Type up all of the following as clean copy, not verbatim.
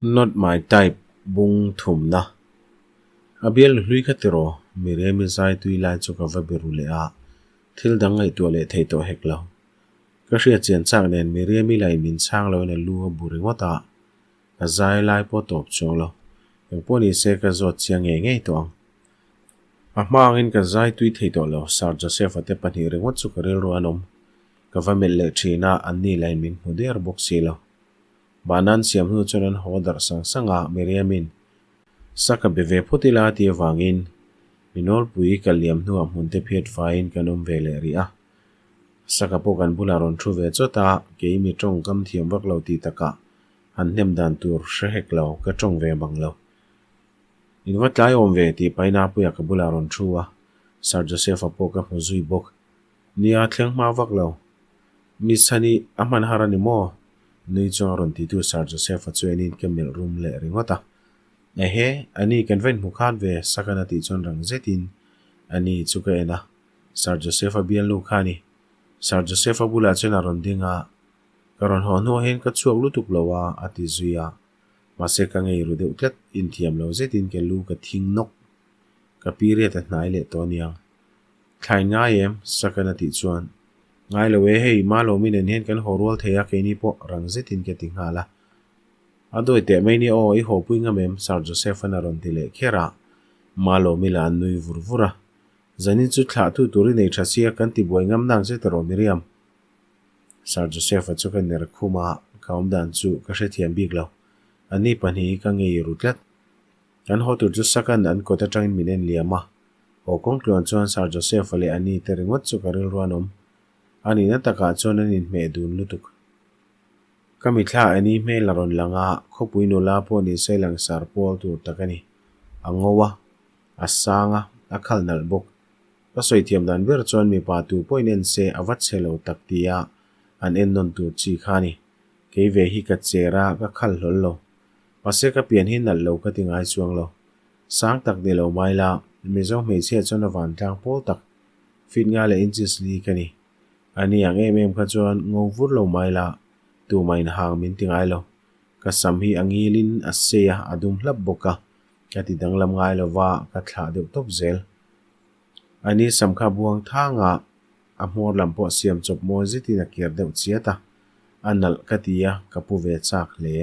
Not my type bung thumna. A bial hlui kha tiraw, Miriam-i zai tui lai chu ka va biru leh a, thil dang ngaihtuah leh thei tawh hek lo. Ka hriat chian chak nen Miriam-i lain min chhang loin a lu a bu ringawt a, ka zai lai pawh tawp chuang lo. Engpawh ni se ka zawt chiang ngei ngei tawh ang. A hma angin ka zai tui thei tawh lo, Sir Joseph-a te pahnih ringawt chu ka rilru an awm. Ka va melh leh thin a, anni lain min hmu der bawk si lo. Mahna an siam hnu chuan an haw darh sang sang a, Miriamin, Sa ka be ve phawt ila ti avangin mi nawlpui ka liam hnuah hmun te phiat faiin kan awm ve leh rih a. Saka pawh kan bulah rawn thu ve chawt a, kei mi tawngkam thiam vak lo tih takah han hnem dan tur hre hek lo, ka tawng ve bang lo. In va tlai awm ve tih pahin Apuia ka bulah rawn thu a, Sir Joseph-a pawh ka hmu zui bawk. Nia, thleng hma vak lo. Mi chhan i a hman har a ni maw? Nui chuan a rawn ti tu Sir Joseph-a chu enin ka melh rum leh ringawt a. Ehe, a ni kan va inhmu khat ve, Sakan a tih chuan rang zetin a ni chu ka en a. Sir Joseph-a bialnu kha a ni. Sir Joseph-a bulah chuan a rawn ding a, Ka rawn haw hnuah hian ka chhuak lutuk lo a, a ti zui a. Mahse ka ngei ru deuh tlat, inthiam lo zetin ka lu ka thing nawk. Ka period a hnai leh tawh aniang. Thlai ngai em? Sakan a tih chuan, Ngai lo e, hei, Malawmi nen hian kan haw rual thei a, keini pawh rang zetin ka ti nghal a. A dawi teh mai nia aw, i haw pui ngam em? Sir Joseph-a'n a rawn ti leh kher a, Malawmi lah an nui vur vur a. Zanin chu thlah tu tur i nei tha sia, kan ti buai ngam nang che ta rawh Miriam. Sir Joseph-a chu ka ner khum a, ka awmdan chu ka hrethiam bik lo. Anni pahnih hi ka ngei ru tlat. Kan haw tur chu Sakan an kawt atangin min en liam a, Haw kawng tluan chuan Sir Joseph-a leh Annie te ringawt chu ka rilru an awm. A nihna takah chuan an inhmeh dun lutuk. Ka mithla Annie hmel a rawn lang a, khawpui nula pawh ni se langsar pawl tur tak a ni. A ngo a, a sang a, a khal nalh bawk. Ka sawi thiam dan ber chuan mipa tu pawhin en se a va chhe lo tak tia an en nawn tur chi kha a ni. Kei ve hi ka cher a, ka khal hlawl lo. Mahse ka pian hi nalh lo ka ti ngai chuang lo. Sang tak ni lo mai la, Mizo hmeichhia chuan a vantlang pawl tak fit nga leh inches li ka ni. A ni ang em em kha chuan ngo vur lo mai la, tumah in hang min ti ngai lo. Ka sam hi a ngil in a sei a, a dum hlap bawk a, ka ti danglam ngai lo va, ka thlah deuh tawp zel. A ni sam kha buang thang a, a hmawr lam pawh siam chawp mawi zetin a kir deuh chiat a, a nalh ka ti a, ka pu ve chak hle.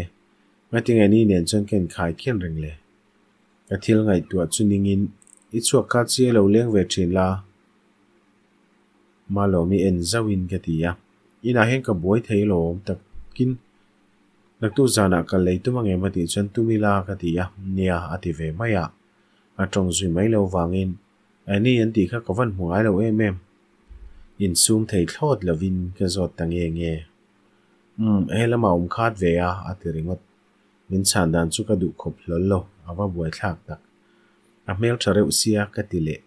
Ngatinge ni nen chuan ka inkhai khin reng le? Ka thil ngaihtuah chu ningin i chhuak kha chiai lo leng ve thin la, Malawmi en zauhin ka ti a. Inah hian ka buai thei alawm takin naktuk zanah ka lei tum angem a tih chuan tum ila ka ti a, nia a ti ve mai a. A tawng zui mai lo vangin Annie an tih kha ka van hmu ngai lo em em. Insum thei thlawt lovin ka zawt ta nge nge. Umm, he lamah awm khat ve a, a ti ringawt. Min chhan dan chu ka duh khawp hlawl lo, a va buaithlak tak. A hmel tha reuh sia ka ti leh.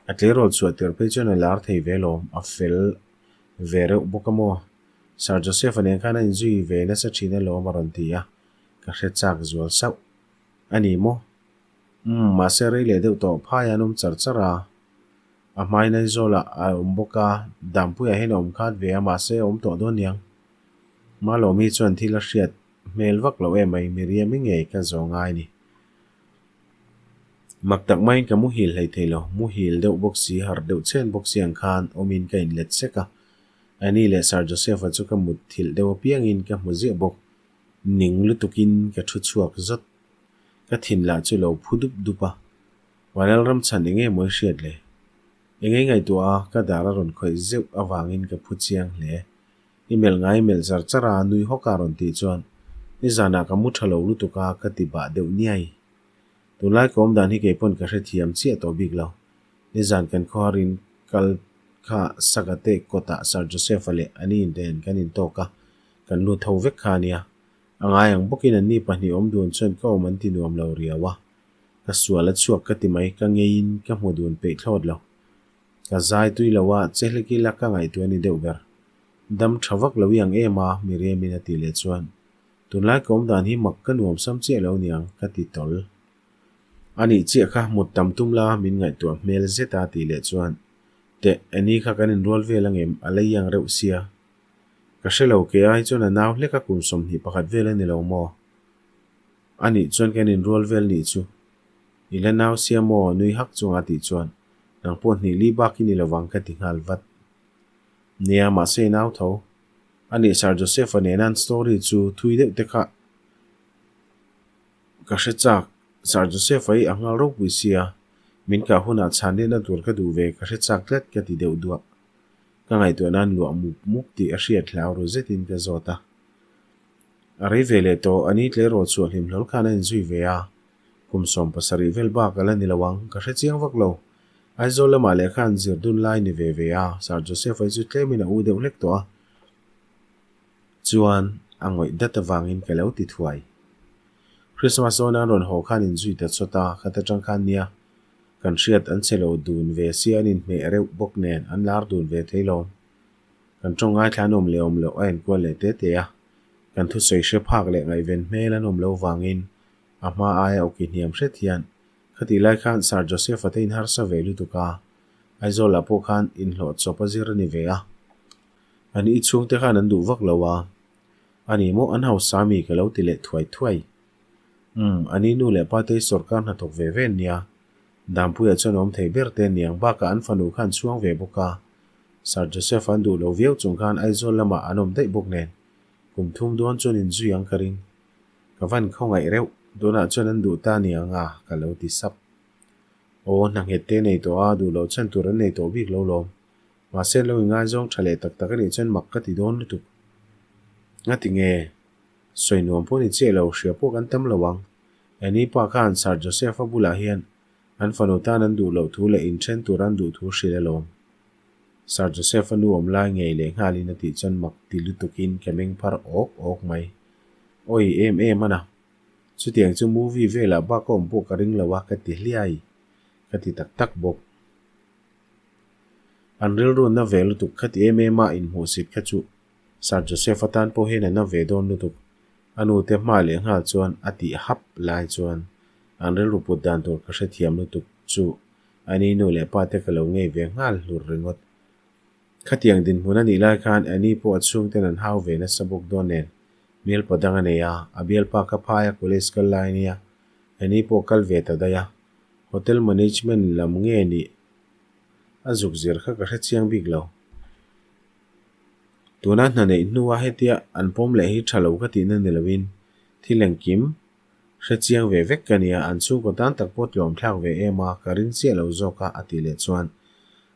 A tleirawl chhuah tir phei chuan a lar thei ve lawm, a fel ve reuh bawk a maw? Sir Joseph-a nen khan a inzui ve nasa thin alawm a rawn ti a, ka hre chak zual sauh. A ni maw? Umm, mahse rei leh deuh tawh phai an awm char char a. A hmai Naizawlah a awm bawk a, Dampuiah hian a awm khat ve a, mahse a awm tawh dawn niang. Malawmi chuan thil a hriat hmel vak loh em mai, Miriam-i ngei ka zawh ngai ni. Mak tak maiin ka muhil hlei thei lo, muhil deuh bawk si, harh deuh chen bawk si ang khan awmin ka inlet sek a. Annie leh Sir Joseph-a chu ka mut thilh deuh apiangin ka hmu ziah bawk. Ning lutukin ka thu chhuak zawt. Ka thin lah chu lo phu dup dup a. Vanel ram chhan eng nge maw i hriat le? Eng nge ngaihtuah a, ka dar a rawn khawih zeuh avangin ka phu chiang hle. I melh ngai melh char char a, nui hawk a rawn tih chuan nizanah ka mu tha lo lutuk a ka ti bah deuh niai. Tunlai ka awm dan hi kei pawn ka hrethiam chiah tawh bik lo. Nizan kan khawharin kal kha Sakate kawtah Sir Joseph-a leh a ni nen kan intawk a, kan lut ho vek kha a nia. A ngai ang bawkin anni pahnih awm dun chuan ka awm an ti nuam lo riau a. Ka sual a chhuak ka ti mai, ka ngeiin ka hmu dun peih thlawt lo. Ka zai tui lo a, che hlek ila ka ngaihtuah a ni deuh ber. Dam tha vak lo i ang em a, Miriam-in a tih leh chuan, Tunlai ka awm dan hi mak ka nuam sam chiah lo niang, ka ti tawl. A nih chiah kha mut tam tum la, min ngaihtuah hmel zet a tih leh chuan, Teh, Annie kha kan inrual vel angem, a lei ang reuh sia. Ka hre lo, kei ai chuan a nau hlek a kum 21 vel a ni lo maw? A nih chuan kan inrual vel nih chu. I la nau sia maw? nui hak chunga tih chuan, Nang pawh hnih li bak i ni lovang ka ti nghal vat. Nia, mahse i nau tho. A nih Sir Joseph-a nena an story chu thui deuh te kha ka hre chak. Sir Joseph-a hi a nghal ropui sia, min kah hunah chhan lehna tur ka duh ve ka hre chak tlat ka ti deuh duah. Ka ngaihtuah nan luah mup mup tih a hriat hlau ru zetin ka zawt a. A rei ve leh tawh, a ni tleirawl chhuah hlim hlawl khan a inzui ve a. Kum 70 vel bak a la ni lo ang, ka hre chiang vak lo. Aizawl lamah lehkha an zir dun lai ni ve ve a, Sir Joseph-a hi chu tlemin a u deuh hlek tawh a. Chuan, a ngawih dat avangin ka lo ti thuai. Christmas zawna an rawn haw khan inzui ta chawt a, khat atang khan nia, kan hriat an che lo dun ve sia an inhmeh reuh bawk nen an lar dun ve thei lo. Kan tawng ngaithla an awm leh awm loh a enkual leh te te a, kan thusawi hre phak leh ngaihven hmel an awm lo vangin a hma aia awki hniam hret hian khatih lai khan Sir Joseph-a te inharsa ve lutuk a, Aizawlah pawh khan inhlawh chawp a zir a ni ve a. An i chhungte khan an duh vak lo a, A ni maw an hausa mi ka lo ti leh thuai thuai. Umm, a ni nu leh pa te hi sawrkar hnathawk ve ve an nia. Dampuia chuan awm thei ber te aniang bakah an fanu kha an chhuang ve bawk a. Sir Joseph an duh lo viau chung khan Aizawl lamah an awm daih bawk nen kum thum dawn chuan inzui ang ka ring. Ka van khawngaih reuh, tunah chuan an duh ta aniang a ka lo ti sap. Aw, hna nghet te nei tawh a, duh loh chhan tur an nei tawh bik lo lawm. Mahse lo ingaizawng tha leh tak tak a nih chuan mak ka ti dawn lutuk. Ngati nge? Sawi nuam pawh ni chiah lo, hria pawh kan tam lo ang. Annie pa khan Sir Joseph-a bulah hian an fanu tan an duh loh thu leh inthen tur an duh thu hrilh alawm. Sir Joseph-a nu awm lai ngei leh nghalin a tih chuan mak ti lutukin ka meng phar awk awk mai. Awi em em a na. Chutiang chu movie velah bak a awm pawh ka ring lo a ka ti hliai. Ka ti tak tak bawk. An rilru na ve lutuk kha ti em em a inhmuhsit kha chu Sir Joseph atan pawh hian a na ve dawn lutuk. A nu te hma leh nghal chuan a tih hap lai chuan an rilru put dan tur ka hrethiam lutuk chu a ni nu leh pa te ka lo ngei ve nghal hlur ringawt. Khatiang dinhmun a nih lai khan Annie pawh a chhungten an hau ve nasa bawk dawn nen bialpa dang a nei a, a bialpa kha phaia college kal lai a nia, Annie pawh kal ve ta daih a. Hotel management lam nge nih a zuk zir kha ka hre chiang bik lo. Tuna hna neih hnua hetia an pawm leh hi tha lo ka tihna ni loin thil engkim hre chiang ve vek ka nia, an chhungkaw tan tak pawh tlawm thlak ve em a, ka ring chiah lo zawk a a tih leh chuan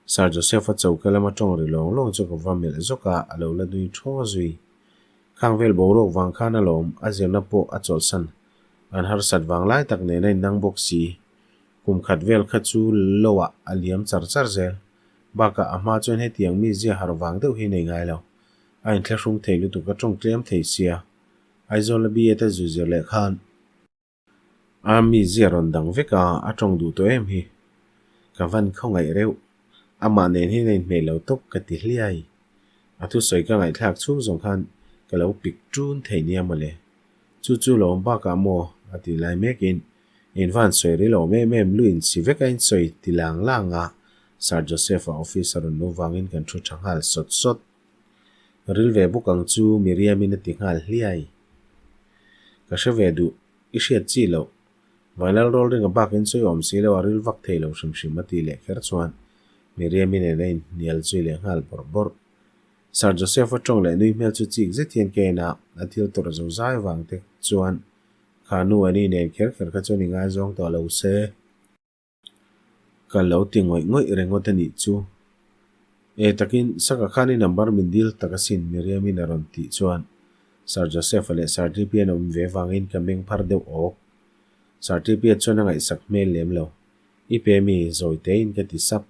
Sir Joseph-a choka lama tawng ri lawng lawng chu ka va melh zawk a, a lo la nui thaw zui. Khang vel boruak vang khan alawm a zirna pawh a chawlhsan An harsat vang lai tak nen a innang bawk si. Kum khat vel kha chu lo ah a liam char char zel. Bakah a hma chuan hetiang mi zia harh vang deuh hi nei ngai lo. A inthlahrung thei lutuk a tawng tlem thei sia. Aizawl a B.Ed a zu zir leh khan a mi zia rawn dang vek a, a tawng duh tawh em hi. Ka van khawngaih reuh. Amah nen hian a inhmeh lo tawp ka ti hliai. A thusawi ka ngaihthlak chhung zawng khan ka lo pik ṭun thei nia mawle. Chu chu lo awm bakah maw? a ti lai mekin in van sawi ril awm em em lu insi vek a in sawi ti lang lang a, Sir Joseph-a office a rawn luh vangin kan thu tha nghal sawt sawt. Ril ve bawk ang chu Miriam-in a ti nghal hliai. Ka hre ve duh, i hriat chi loh. Vanlal rawl ringa bakin sawi awm si lo a ril vak thei lo hrim hrim a ti leh kher chuan Miriam-i nen a inhnial zui leh nghal bawrh bawrh. Sir Joseph-a tawng leh nui hmel chu chik zet hian ka en a, a thil tawrh zo zai vang te chuan kha nu a ni nen kher kher kha chuan i ngaizawng tawh lo se. Ka lo ti ngawih ngawih ringawt a nih chu. E takin Saka khan i number min dil tak asin Miriam-in a rawn tih chuan Sir Joseph-a leh Sir T-P-a an awm ve vangin ka meng phar deuh awk. Sir T-P-a chuan a ngaihsak hmel lem lo. I pe mi zawi tein ka ti sap.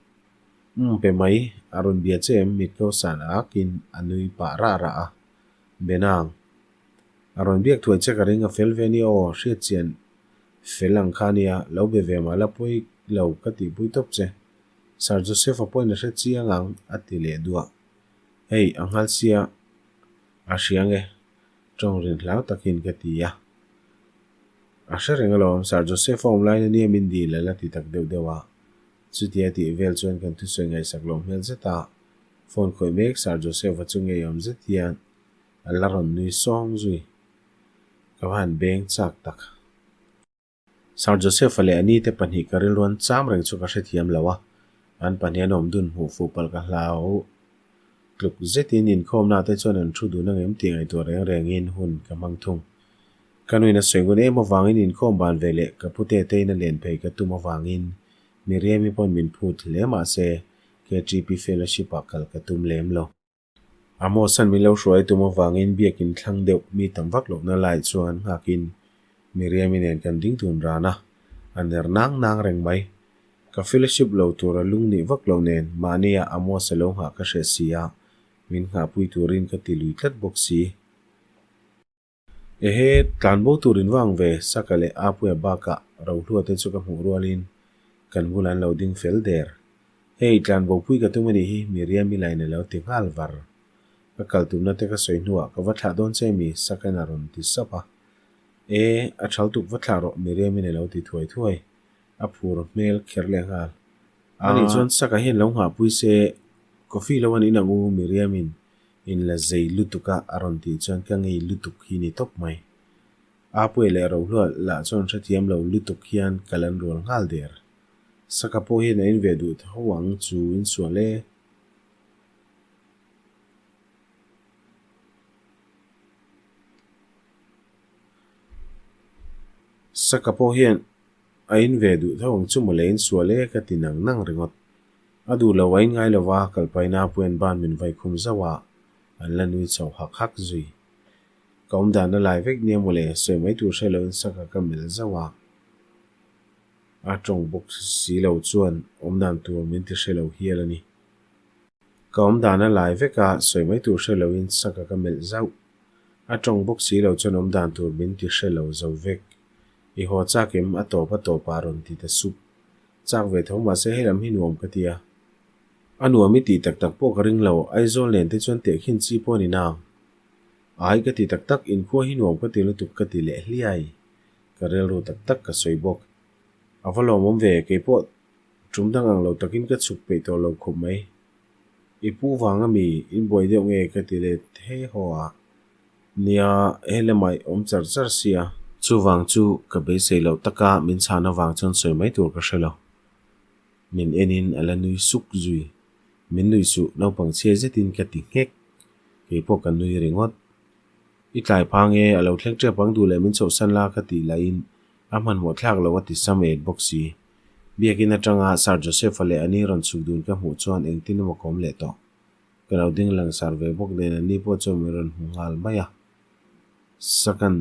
Umm pe mai, a rawn bia che em mit ko san akin a nui pah rah rah a. Benang. A rawn biak thuai che ka ring a fel ve nia aw, hriat chian fel ang kha nia, lo be ve mah la pawi lo ka tihpui tawp che. Sir Joseph-a pawhin a hre chiang ang a ti leh duah. Hei, a nghal sia a hria nge? Tawng rin hlau takin ka ti a. A hre reng alawm, Sir Joseph-a awm laiin a nia min dil a la ti tak deuh deuh a. Chutia tih vel chuan kan thusawi ngaihsak lo hmel zet a, phone khawih mek Sir Joseph-a chu ngeiawm zet hian a la rawn nui sawng zui. Ka va han beng chak tak. Sir Joseph-a leh a nite pahnih ka rilruan cham reng chu ka hrethiam lo a, an pahnih an awm dun hmuh fuh palh ka hlau. Tluk zetin inkhawmna te chuan an thu dun angem tih ngaihtuah reng rengin hun ka hmang thung. Ka nuin a sawi ngun em avangin inkhawm ban ve leh ka pute tein a len phei ka tum avangin Miriam-i pawn min phut hle mahse KTP Fellowship-ah kal ka tum lem lo. Amos-a'n min lo hruai tum avangin biakin thlang deuh mi tam vak lohna lai chuan nghakin Miriam-i nen kan ding dun ran a, a ner nang nang reng mai. Ka fellowship lo tura lung nih vak lo nen mahnia Amos-a lo nghah ka hreh si a, min nghahpui turin ka ti lui tlat bawk si. Ehe, tlan bo tur in vang ve, Saka leh Apuia bakah Rohlua te chu ka hmuh rualin kan bulah an lo ding fel der. Hei, tlan bo pui ka tum a nih hi, Miriam-i lain a lo ti nghal var. Ka kal tumna te ka sawi hnuah ka va thlah dawn che mi, Saka'n a rawn ti sap a. E, a thal tuk va thlah rawh, Miriam-in a lo ti thuai thuai. A phur hmel kher leh nghal. A nih chuan Saka hian lo nghahpui se, coffee lo an in ang u, Miriam-in In la zei lutuk a a rawn tih chuan ka ngei lutuk hi ni tawp mai. Apuia leh Rohlua lah chuan hrethiam lo lutuk hian ka lan rual nghal der. Saka pawh hian a in ve duh tho ang chu in sual e. Saka pawh hian a in ve duh tho ang chu mawle in sual e ka ti nang nang ringawt. A duh lo a in ngai lova kalpaina puian ban min vai khum zauh a, an la nui chho hak hak zui. Ka awm dan a lai vek nia mawle, sawi mai tur hre loin saka ka melh zauh a. A tawng bawk si lo chuan awm dan tur min ti hre lo hial a ni. Ka awm dan a lai vek a, sawi mai tur hre loin saka ka melh zauh. A tawng bawk si lo chuan awm dan tur min ti hre lo zo vek. I haw chak em a tawp a tawp ah rawn ti ta sup. Chak ve tho mahse hei lam hi nuam ka ti a. A nuam i tih tak tak pawh ka ring lo, Aizawl nen te chuan tehkhin chi pawh a ni nang. Ai ka ti tak tak, inkhua hi nuam ka ti lutuk ka ti leh hliai. Ka rilru tak tak ka sawi bawk. A va lawmawm ve, kei pawh tum dang ang lo takin ka chhuk peih tawh lo khawp mai. I pu vang a mi, in buai deuh nge ka ti let he haw a. Nia, he lamah i awm char char sia. Chuvang chu ka beisei loh taka min chhan avang chuan sawi mai tur ka hre lo. Min enin a la nui suk zui. Min nui suh, naupang chhia zetin ka ti nghek. Kei pawh ka nui ringawt. I tlai phang e, a lo thleng tep ang duh leh min chhohsan la ka tih lahin a hmanhmawh thlak lo a ti sam et bawk si. Biakin atanga Sir Joseph-a leh ani rawn chhuk dun ka hmuh chuan engtin emaw ka awm leh tawh. Ka lo ding langsar ve bawk nen an ni pawh chuan min rawn hmu nghal mai a. Sakan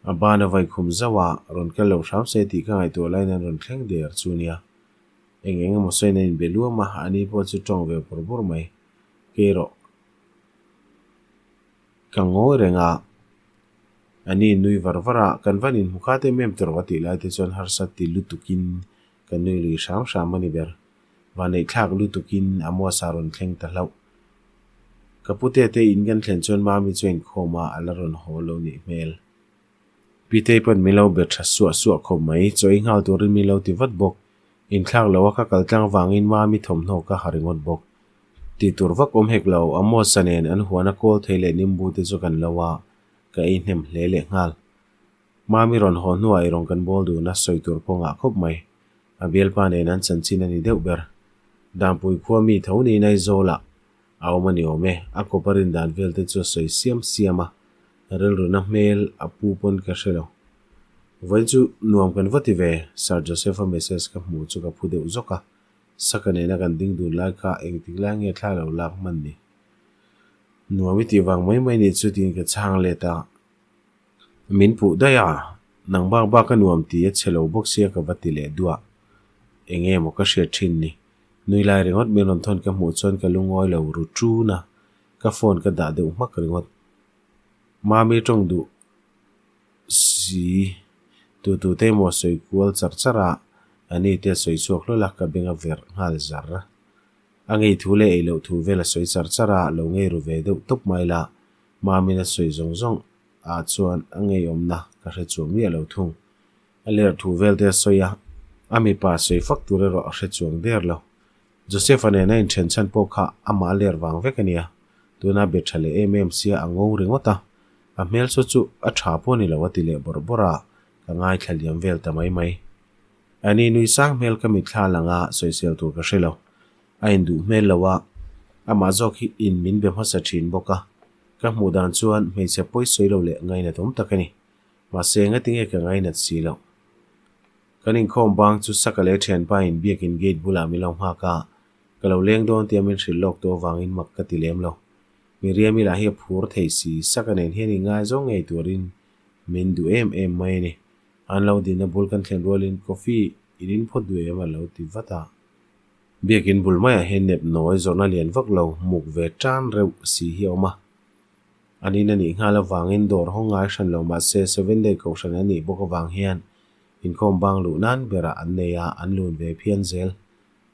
a ban a vai khum zauh a, rawn kal loh hram se tih ka ngaihtuah laiin an rawn thleng der chu nia. Eng eng emaw sawiin an inbe luam a, ani pawh chu tawng ve bawrh bawrh mai. Kei erawh ka ngawi reng a, ani nui var var a, kan van inhmu khat em em tawrh a tih lai te chuan harsa ti lutukin ka nui lui hram hram a ni ber. Vaneihthlak lutukin a muasa rawn thleng ta hlauh. Ka pute te in kan thlen chuan Mami chu a inkhawm a, a la rawn haw lo nih hmel. Pitei pawn min lo be tha suah suah khawp mai, chaw i nghal turin min lo ti vat bawk. Inthlak lo a ka kal tlang vangin Mami thawmhnaw ka ha ringawt bawk. Tih tur vak awm hek lo, Amosa nen an huana kawl thei leh nimbu te chu kan lo a, ka ei hnem hle leh nghal. Mami rawn haw hnuah ei rawn kan bawl dun a, sawi tur pawh ngah khawp mai. A bialpa nen an chanchin a ni deuh ber. Dampui khua mi tho niin Aizawlah a awm a ni awm e, a kawp a rin dan vel te chu a sawi siam siam a, rilruna hmel a pu pawn ka hre lo. Vawiin chu nuam kan va ti ve, Sir Joseph-a message ka hmu chu ka phu deuh zawk a, Saka nena kan ding dun lai kha engtik lai nge thla lo lak hman ni? Nuam i tih vang mai mai nih chu tiin ka chhang let a. Min puh daih a, nang bak bak a nuam ti a che lo bawk sia ka va ti leh duah. Eng nge maw ka hriat thin ni? Nui lai ringawt min rawn thawn ka hmuh chuan ka lungawi lo ru ṭun a, ka phone ka dah deuh hmak ringawt. Mami tawng duh si, tu tu te emaw sawi kual char char a, ani te a sawi chhuak hlawl a, ka beng a verh nghal zar. A ngei thu leh ei loh thu vel a sawi char char a, lo ngei ru ve deuh tawp mai la, Mamin a sawi zawng zawng ah chuan a ngeiawmna ka hre chuang miah lo thung. A ler thu vel te a sawi a, a mipa sawi fak tur erawh a hre chuang der lo. Joseph-a nena inthen chhan pawh kha amah ler vang vek a nia, tuna be tha leh em em sia a ngo ringawt a, a hmel saw chu a tha pawh a ni lo a ti leh bawrh bawrh a, Ka ngaithla liam vel ta mai mai. Ani nui sang hmel ka mitthla lang a, sawisel tur ka hre lo. A induh hmel lo a, amah zawk hi in min be hmasa thin bawk a. Ka hmuh dan chuan hmeichhe pawi sawi lo leh ngainat awm tak a ni. Mahse, ngatinge ka ngainat si loh. Kan inkhawm bang chu Saka leh thianpa in biakin gate bulah min lo nghak a, ka lo leng dawn tia min hrilh lawk tawh avangin mak ka ti lem lo. Miriam-i lah hi a phur thei si, Saka nen hian inngaizawng ngei turin min duh em em mai a ni. An lo dinna bul kan thlen rualin coffee in in phawt duh em a lo ti vat a. Biakin bul maiah hian nep nawi zawrhna lian vak lo muk ve tan reuh si hi a awm a. An in a nih nghal avangin dawr hawng ngai hran lo mahse Seven Day Kohhran a nih bawk avang hian inkhawm bang luh nan berah an nei a, an lun ve phian zel.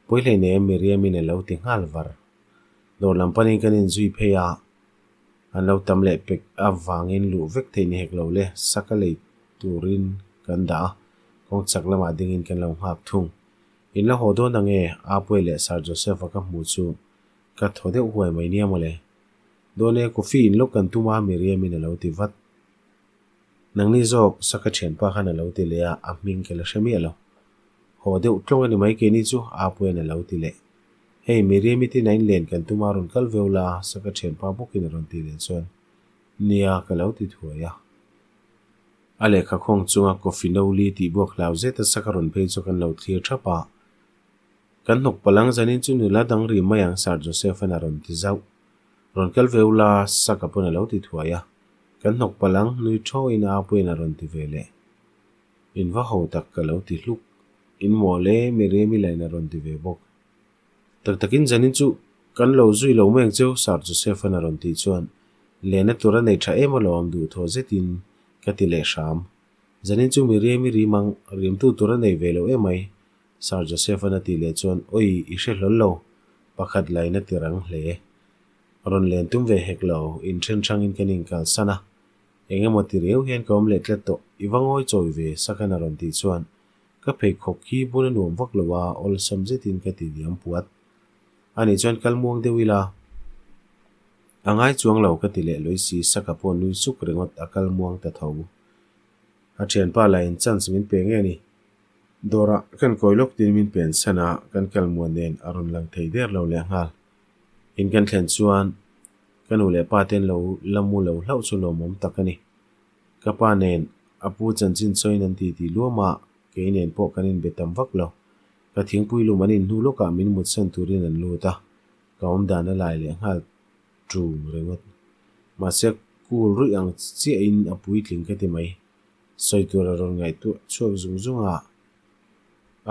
Pawi hleinem Miriam-in a lo ti nghal var. Dawr lam panin kan inzui phei a, an lo tam leh pek avangin luh vek theih ni hek lo le, saka lei turin kan dah a, kawng chak lamah dingin kan lo nghak thung. In la haw dawn ang e, Apuia leh Sir Joseph-a ka hmuh chu ka thaw deuh huai mai nia mawle. Dawn e, coffee in lawk kan tum a, Miriam-in a lo ti vat. Nangni zawk, Saka thianpa khan a lo ti leh a, a hming ka la hre miah lo. Haw deuh tlawng a ni mai keini chu, Apuia'n a lo ti leh. Hei, Miriam-i tin a inlen kan tum a, rawn kal veu la, Saka thianpa bawkin a rawn ti leh chuan, Nia, ka lo ti thuai a. A lehkha khawng chunga coffee no li tih buak hlau zet a Saka rawn phei chu kan lo thlir thap a. Kan hnawk palang zanin chu nula dang ri mai ang Sir Joseph-a'n a rawn ti zauh. Rawn kal ve ula, Saka pawn a lo ti thuai a. Kan hnawk palang nui thawiin a apuiin a rawn ti ve leh. In va ho tak ka lo ti hluk. In mawl e, Miriam-i lain a rawn ti ve bawk. Tak takin zanin chu kan lo zui lo mai ang cheu, Sir Joseph-a'n a rawn tih chuan lehna tur a nei tha em alawm duh thaw zetin ka ti leh hram. Zanin chu Miriam-i rim ang, rimtu tur a nei ve lo emai, Sir Joseph-a'n a tih leh chuan Awi, i hre hlawl lo, pakhat lain a ti rang hle. Rawn len tum ve hek lo, inthen hrangin kan inkalsan a, eng emaw ti riau hian ka awm leh tlat tawh, i va ngawi chawi ve, Sakan a rawn tih chuan ka pheikhawk hi bun a nuam vak lo a, awlsam zetin ka ti diam puat. Ani chuan kal muang deuh ila, a ngai chuang lo ka ti leh lawi si, Saka pawh nui suk ringawt a kal muang ta tho. A thianpa lah in chance min pe nge ni? Dawrah kan kawi lawk tin min pen san a, kan kal muan nen a rawn lang thei der lo leh nghal. In kan thlen chuan ka nu leh pa ten lo la mu lo hlauh chu lawmawm tak a ni. Ka pa nen a pu chanchin sawiin an ti ti luam a, kei nen pawh kan inbe tam vak lo. Ka thingpui lum an inhnu lawkah min mutsan turin an lut a, ka awmdan a lai leh nghal ṭung ringawt. Mahse cool ruih ang chiahin a puitling ka ti mai. Sawi tur a rawn ngaihtuah chhuak zung zung a,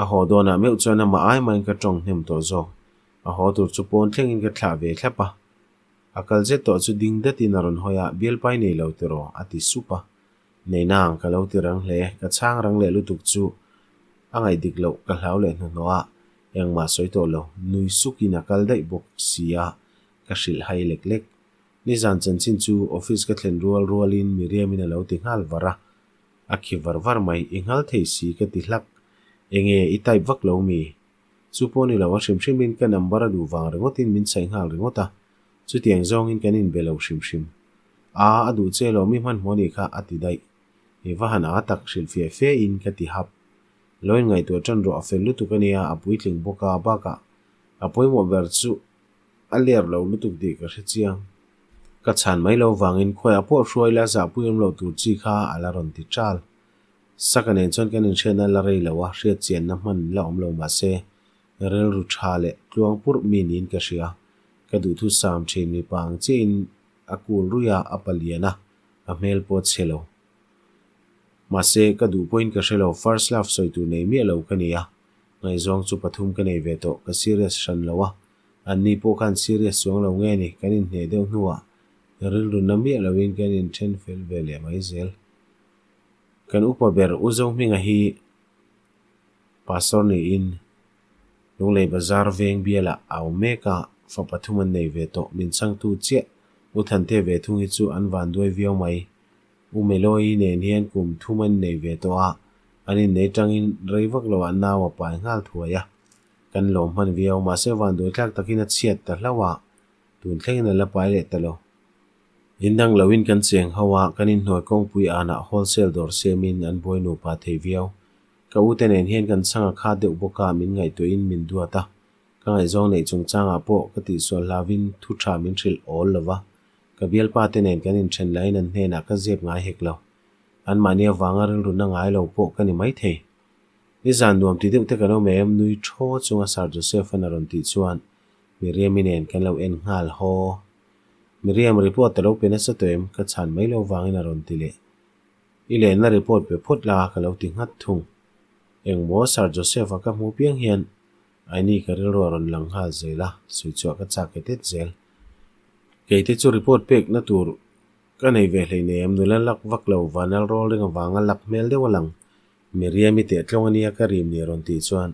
a haw dawnah meuh chuan amah ai mahin ka tawng hnem tawh zawk. A haw tur chu pawn thlengin ka thlah ve thlap a, a kal zet tawh chu ding datin a rawn hawi a, Bialpai nei lo tiraw? a ti sup a. Nei nang ka lo ti rang hle, ka chhang rang leh lutuk chu a ngaih dik loh ka hlau leh hnuhnawh a, engmah sawi tawh lo, nui sukin a kal daih bawk si a, ka hrilh hai lek lek. Nizan chanchin chu office ka thlen rual rualin Miriam-in a lo ti nghal var a, a khi var var mai, I nghal thei si ka ti hlak, enge i type vak lo mi? Chu pawh ni lo a hrim hrimin ka number a duh vang ringawtin min chhaih nghal ringawt a, chutiang zawngin kan inbe lo hrim hrim. A, a duh che lo mi hmanhmawh nih kha a ti daih. I va han a tak hrilh fiah fe in ka ti hap. Lo inngaihtuah tan rawh a fel lutuk a nia, a puitling bawk a, bakah a pawimawh ber chu A ler lo lutuk tih ka hre chiang. Ka chhan mai lo vangin khuaiah pawh hruai la zahpui awm loh tur chi kha a la rawn ti ṭal. Saka nen chuan kan inhriatna la rei lo a, hriat chianna hman la awm lo mah se, rilru ṭha leh tluang purh mi niin ka hria. Ka duhthu sam ṭhin mipa ang chiahin a kul ruih a, a palian a, a hmel pawh a chhe lo. Mahse, ka duh pawhin ka hre lo, first love sawi tur nei miah lo ka ni a, ngaihzawng chu pathum ka nei ve tawh, ka serious hran lo a, Anni pawh khan serious chuang lo nge ni, kan inhneh deuh hnuah rilru na miah loin kan inthen fel ve leh mai zel. Kan upa ber U Zohminga hi Pastor niin Lunglei Bazar veng bialah a awm mek a, fa pathum an nei ve tawh. Min chhangtu chiah U Thante ve thung hi chu an van duai viau mai. U Meloyi nen hian kum thum an nei ve tawh a, an innei tangin rei vak loah nau a pai nghal thuai a. Kan lawm hman viau, mahse vanduai tlak takin a chhiat ta hlauh a, tun thlengin a la pai leh ta lo. In dang loin kan cheng ho a, kan inhnuai kawngpui anah wholesale dawr siamin an buai nupa thei viau. Ka ute nen hian kan chhang a khat deuh bawk a, min ngaihtuahin min duat a. Ka ngaihzawng neih chungchangah pawh ka tihsual hlauvin thu tha min hrilh awl lo va, ka bialpa te nen kan inthen laiin an hnenah ka zep ngai hek lo. Anmahni avanga rilruna ngai lo pawh ka ni maithei. Nizan nuam ti deuh te kan awm em? Nui thaw chunga Sir Joseph-a'n a rawn tih chuan Miriam-i nen kan lo en nghal haw. Miriam, report a lo pe nasa tawh em? Ka chhan mai lo vangin a rawn ti leh. I lenna report pe phawt la ka lo ti nghat thung. Engmaw Sir Joseph-a ka hmu piang hian Aini ka rilru a rawn lang nghal zel a, sawi chhuah ka chak e tet zel. Keite chu report pekna tur ka nei ve hleinem, nula lak vak lo vanal rawl ring avanga lak hmel deuh a lang. Miriam-i teh tlawng ania ka rim ni a rawn tih chuan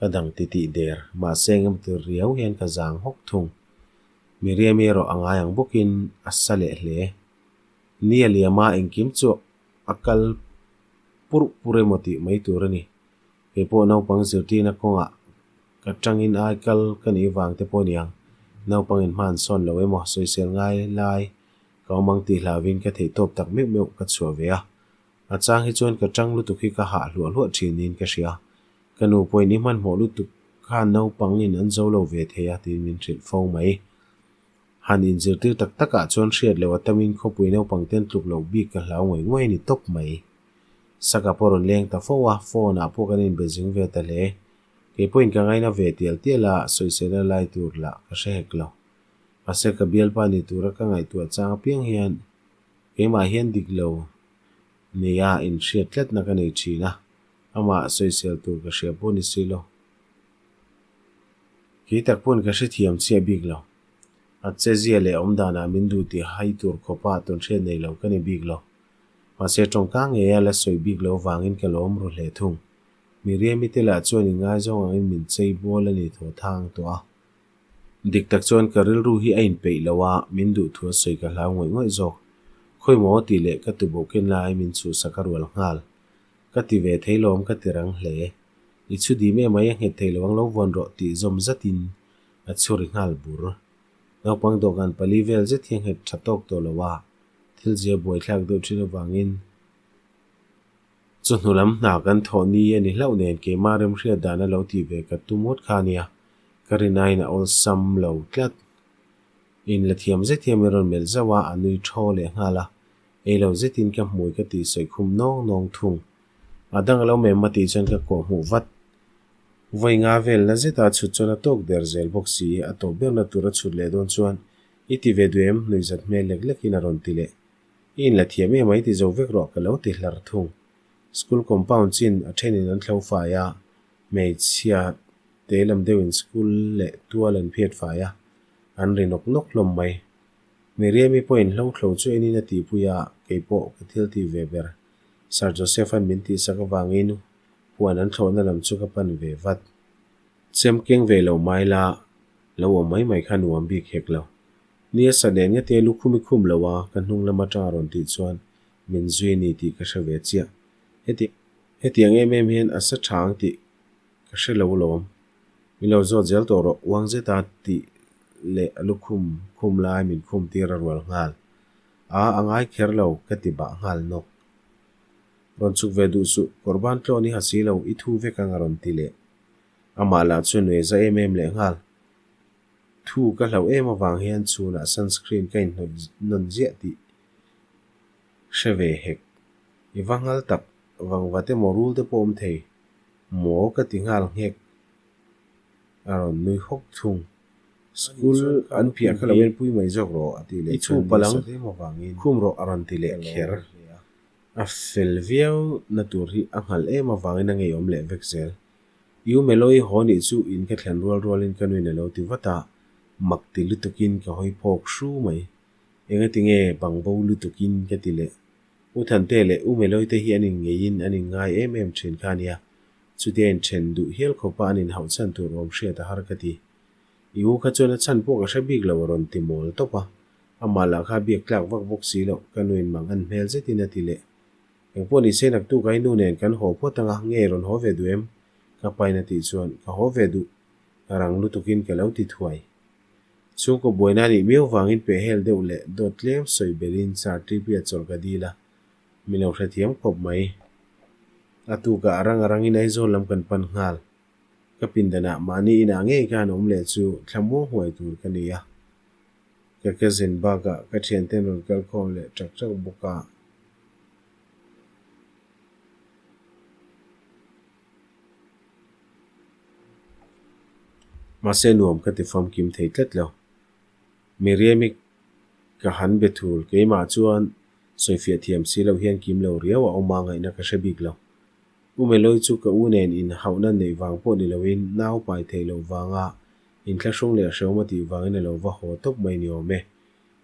ka dang titih der, mahse engemaw ti riau hian ka zang hawk thung. Miriam-i erawh a ngai ang bawkin a sa leh hle. Ni a liam a, engkim chu a kal purh pur emaw tih mai tur a ni. Kei pawh naupang zirtirna kawngah ka tangin ai kal ka nih vang te pawh niang, naupangin hma an sawn lo emaw sawisel ngai lai ka awm ang tih hlauvin ka theihtawp tak meuh meuh ka chhuah ve a. A chang hi chuan ka tang lutuk hi ka hah hluah hluah thin niin ka hria. Ka nu pawhin i hmanhmawh lutuk khan naupangin an zo lo ve thei a tiin min hrilh fo mai. Han inzirtir tak takah chuan hriat loh a tamin khawpui naupang ten tluk loh bik ka hlau ngawih ngawih a ni tawp mai. Saka pawh rawn leng ta fo a, phone ah pawh kan inbe zing ve ta hle. Kei pawhin ka ngaina ve tial tial a, sawisela lai tur lah ka hre hek lo. Mahse ka bialpa ni tura ka ngaihtuah chang apiang hian keimah hian dik lo nia inhriat tlatna ka nei thin a, amah sawisel tur ka hria pawh ni si lo. Kei tak pawn ka hrethiam chiah bik lo. A chezia leh awmdanah min duh tih hai tur khawpa tawnhriat nei lo ka ni bik lo. Mahse tawngka ngeia la sawi bik lo vangin ka lawm ru hle thung. Miriami te lah chuan ingaizawng angin min chei bawl a ni thaw thang tawh a. Dik tak chuan ka rilru hi a inpeih lo a, min duh thu a sawi ka hlau ngawih ngawih zawk. Khawi maw tih leh ka tuboh ken lai min chhuhsak a rual nghal. Ka ti ve thei lawm ka ti rang hle. I chhu dim em mai a nghet thei lo ang lo vuan rawh tih zawm zatin a chhu ri nghal bur. Naupang dawhkan pali vel zet hi a nghet tha tawk tawh lo a, thil zia buaithlak deuh thin avangin chawhnu lam hna kan thawh ni a ni hlauh nen keimah remhriat dan a lo tih ve ka tum ngawt kha ania, ka rinaiin a awlsam lo tlat. In la thiam zet hian min rawn melh zauh a, a nui thaw leh nghal a, ei lo zetin ka hmui ka tih sawi khum nawng nawng thung. A dang a lo mem a tih chuan ka kawh hmuh vat. Vawi nga vel na zeta chhut chuan a tawk der zel bawk si, a tawp berna tur a chhut leh dawn chuan i ti ve duh em? Nuihzat hmel lek lekin a rawn ti leh. I inla thiam em a i ti zo vek rawh ka lo ti hlar thung. School compound chin a thenin an thlo fai a, hmeichhia te lam deuhin school leh tual an phiat fai a, an ri nawk nawk hlawm mai. Miriam-i pawhin hlo thlo chu enin a tihpui a, kei pawh ka thil tih ve ber. Sir Joseph-a'n min tihsak avangin huan an thlawhna lam chu ka pan ve vat. Chem keng ve lo mai la, lo awm mai mai kha nuam bik hek lo. Nia sa nen nge te lukhum i khum lo a, ka hnung lam atanga rawn tih chuan min zui a ni tih ka hre ve chiah. Heti hetiang em em hian a sa tha ang tih ka hre lo lawm. Min lo zawt zel tawh rawh, uang zeta tih leh a lukhum khum lai min khum tir a rual nghal. A, a ngai kher lo, ka ti bah nghal nawk. Rawn chhuk ve duh suh, kawrban tlawn i ha si lo, i thu vek ang a rawn ti leh. Amah lah chu nuai za em em leh nghal. Thu ka hlauh em avang hian chhunah sunscreen ka inhnawih nawn ziah tih hre ve hek. I va nghal tak, vangvat emaw rul te pawh awm thei maw ka ti nghal nghek. A rawn nui hawk thung. School an phiah kha lo enpui mai zawk rawh a ti leh chuan ni sa em avangin khum rawh a rawn ti leh kher. A fel viau na tur hi a nghalh em avangin a ngeiawm leh vek zel. I u Melo-i haw nih chu in ka thlen rual rualin ka nuin a lo ti vat a, mak ti lutukin ka hawi phawk hru mai. Engati nge bang bo lutukin ka ti leh. U Thante leh U Melo-i te hi an inngeiin an inngai em em thin kha a nia. Chutia inthen duh hial khawpa an inhauh chhan tur awm hriat a har ka ti. I u kha chuan a chhan pawh ka hre bik lo a rawn ti mawl tawp a, amah lah kha biak tlak vak bawk si loh, ka nuin mang an hmel zetin a ti leh. Engpawh ni se naktuk a i nu nen kan haw phawt anga nge rawn haw ve duh em? Ka pain a tih chuan ka haw ve duh, ka rang lutukin ka lo ti thuai. Chhungkaw buaina a nih miau vangin pehhel deuh leh dawt tlem sawi belhin Sir TP-a chawlh ka dil a, min lo hrethiam khawp mai. A tukah a rang a rangin Aizawl lam kan pan nghal. Ka pindanah mahni inah ngei ka han awm leh chu thlamuang huai tur ka ni a. Ka cousin bakah ka thianten rawn kal khawm leh ṭak ṭak bawk a. Mahse nuam ka ti famkim thei tlat lo. Miriami ka han be thul, keimah chuan sawifiah thiam si loh hian kim lo riau a awm a ngaihna ka hre bik lo. U Meloi chu ka u nen inhauhna neih vang pawh ni loin nau pai theih loh vanga inthlahrung leh hreawm a tih vangin a lo va haw tawp mai ni awm e.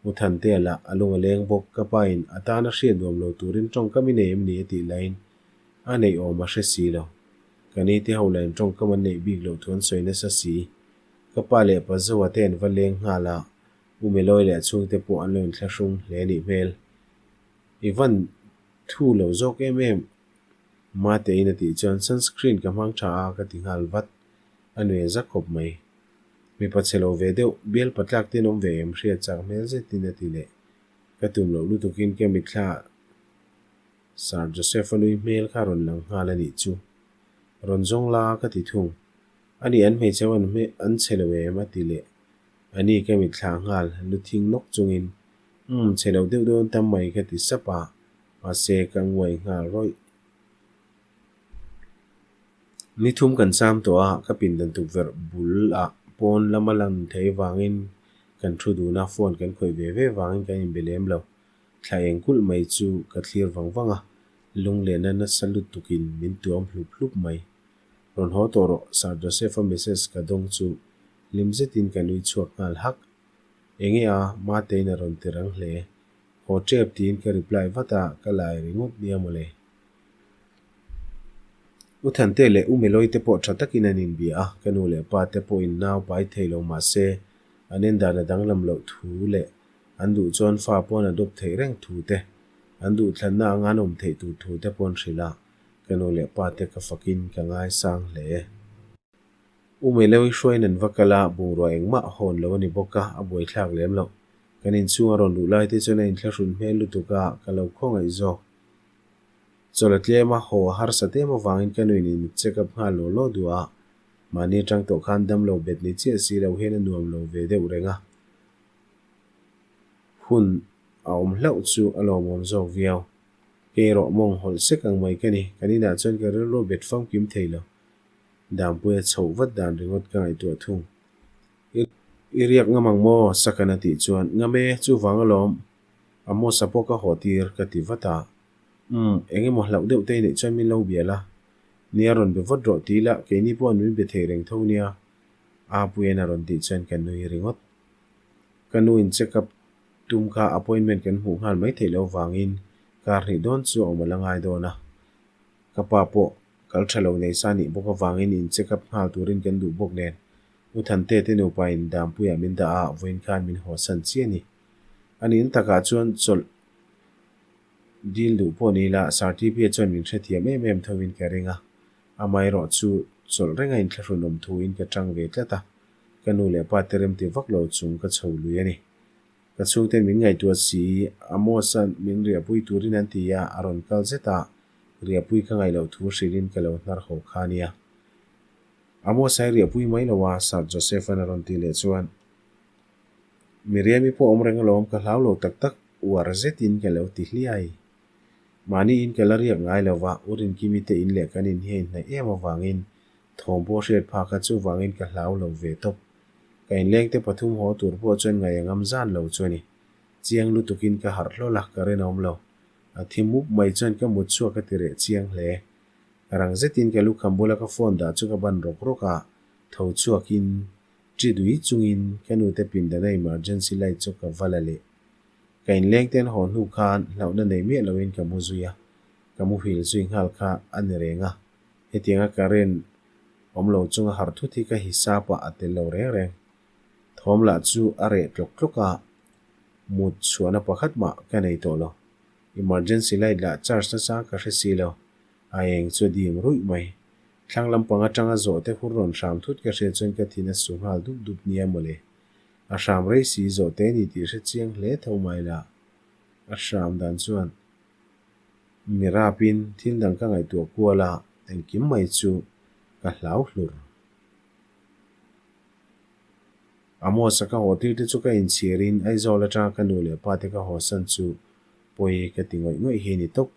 U Thantea lah a lung a leng bawk, ka pa in a tana hriat nuam lo turin tawngkam i nei em ni a tih laiin a neih awm a hre si lo. Ka ni te ho lain tawngkam an neih bik loh thu an sawi nasa si. Ka pa leh pa Zoa te an va leng nghal a, U Meloi leh a chhungte pawh an lo inthlahrung hle a nih hmel. I van thu lo zawk em em? Matein a tih chuan sunscreen ka hmang tha a ka ti nghal vat. A nui a za khawp mai. Mipa chhe lo ve deuh, bial patlak te an awm ve em hriat chak hmel zetin a ti leh. Ka tum loh lutukin ka mitthla Sir Joseph-a nui hmel kha rawn lang nghal a nih chu. Rawn zawng la ka ti thung. A nih an hmeichhe ho an chhe lo em a ti leh. A ni ka mitthla nghal, lu thing nawk chungin, Umm, chhe lo deuh dawn tam mai ka ti sap a, mahse ka nguai nghal rawih. Ni thum kan cham tawh a, ka pindan tukverh bul ah pawn lama lan thei vangin kan thu dun a, phone kan khawih ve ve vangin kan inbe lem lo. Thla eng kulh mai chu ka thlir vang vang a, lunglehna nasa lutukin min tuam hlup hlup mai. Rawn haw tawh rawh, Sir Joseph-a message ka dawng chu hlim zetin ka nui chhuak nghal hak. Enge a, Matein a rawn ti rang hle. Haw tep tiin ka reply vat a, ka lai ringawt nia mawle. U Thante leh U Meloi te pawh tha takin an inbia a, ka nu leh pa te pawhin nau pai thei lo mah se, an en dan a danglam loh thu leh an duh chuan fa pawn a dawp theih reng thu te, an duhthlanna anga an awm theih tur thu te pawh an hrilh a, ka nu leh pa te ka fakin ka ngaisang hle. U Meloi hruaiin an va kal a, bungrua engmah hawn lo a ni bawk a, a buaithlak lem loh. Kan inchhung a rawn luh lai te chuan a inthlahrun hmel lutuk a, ka lo khawngaih zawk. Chawlh a tlem a, haw a harsat em avangin ka nuin in check up nghal law law duh a, mahni atang tawh khan damlo bet ni chiah si lo hian a nuam lo ve deuh reng a, hun a awm hlauh chu a lawmawm zawk viau. Kei erawh mawng hawlh sek ang mai ka ni, kan inah chuan ka rilru a bet famkim thei lo. Dampuia chhoh vat dan ringawt ka ngaihtuah thung. I riak ngam ang maw? Sakan a tih chuan, Ngam e, chuvang alawm. Amos-a pawh ka haw tir ka ti vat a. Umm, eng emaw hlauh deuh te neih chuan min lo bial a. Nia rawn be vat rawh ti ila, keini pawh an min be thei reng tho nia. Apuian a rawn tih chuan ka nui ringawt. Ka nu in check up tum kha appointment kan hmuh nghal mai theih loh vangin kar hnih dawn chu a awm a la ngai dawn a. Ka pa pawh kal tha lo nei sa nih bawk avangin in check up nghal turin kan duh bawk nen U Thante te nupa in Dampuiah min dah a, vawiin khan min hawsan chiah a ni. A nih takah chuan chawlh dil duh pawh ni ila Sartipia chuan min hrethiam em em tho in ka ring a, amaherawh chu chawlh reng a inthlahrun awm thu in ka tang ve tlat a, ka nu leh pa te remti vak lo chung ka chho lui a ni. Ka chhungten min ngaihtuah si, Amos-a min riahpui turin an ti a, a rawn kal zet a, riahpui ka ngaih loh thu hrilhin ka lo hnar haw kha a nia. Amos-a i riahpui mai lo a, Sir Joseph-a'n a rawn tih leh chuan, Miriam-i pawh awm reng alawm ka hlau lo tak tak uar zetin ka lo ti hliai. Mahni in ka la riak ngai lo va, U Rinkimi te in leh kan in hi a inhnaih em avangin thawm pawh hriat phak a chuvangin ka hlau lo ve tawp. Ka inleng te pathum haw tur pawh chuan ngaih a ngam zan lo chu a ni. Chiang lutukin ka harh hlawl a, ka rinawm lo. A thi mup mai chuan ka mut chhuak a ti reh chiang hle. Rang zetin ka lukham bula ka phone dah chu ka ban rawk rawk a, tho chhuakin Ṭi dui chungin ka nute pindana emergency light chu ka va la leh. Ka inleng ten haw hnu khan hlauhna nei miah loin ka mu zui a, ka muhil zui nghal kha a ni reng a. Hetianga current awm lo chunga harh thut hi ka hisap ah a tel lo reng reng. Thawm lah chu a reh tlawk tlawk a, mut chhuahna pakhat mah ka nei tawh lo. Emergency light lah charge nasa ka hre si lo, a eng chu a dim ruih mai. Thlang lampang atanga zawhte hur rawn hram thut ka hriat chuan ka thin a su nghal dup dup nia mawle. A hram rei si zawhte ni tih hre chiang hle tho mai la. A hram dan chuan mi rapin thil dang ka ngaihtuah kual a, engkim mai chu ka hlau hlur. Amos-a ka haw tir te chu ka inchhirin Aizawl atanga ka nu leh pa te ka haw san chu pawi ka ti ngawih ngawih hi a ni tawp.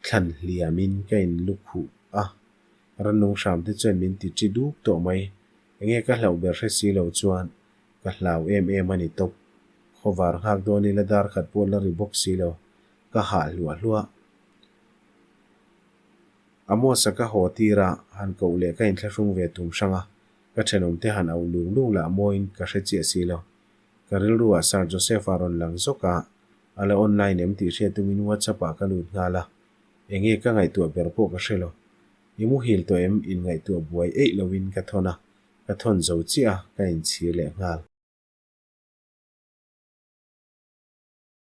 Thlan hliamin ka inlukhuh a, rannung hram te chuan min ti ṭi duk tawh mai. Enge ka hlauh ber hre si lo chuan ka hlau em em a ni tawp. Khawvar nghak dawn ila dar khat pawh la ri bawk si lo, ka hah hluah hluah. Amos-a ka haw tir a, han koh leh ka inthlahrung ve tum hrang a, ka thenawmte han auh lung lung lah mawiin ka hre chiah si lo. Ka rilruah Sir Joseph-a rawn lang zawk a, a la online em tih hriat tumin WhatsApp-ah ka lut nghal a, enge ka ngaihtuah ber pawh ka hre lo. I muhil tawh em? Inngaihtuah buai eih loin ka thawn a, ka thawn zo chiah a, ka inchhir leh nghal.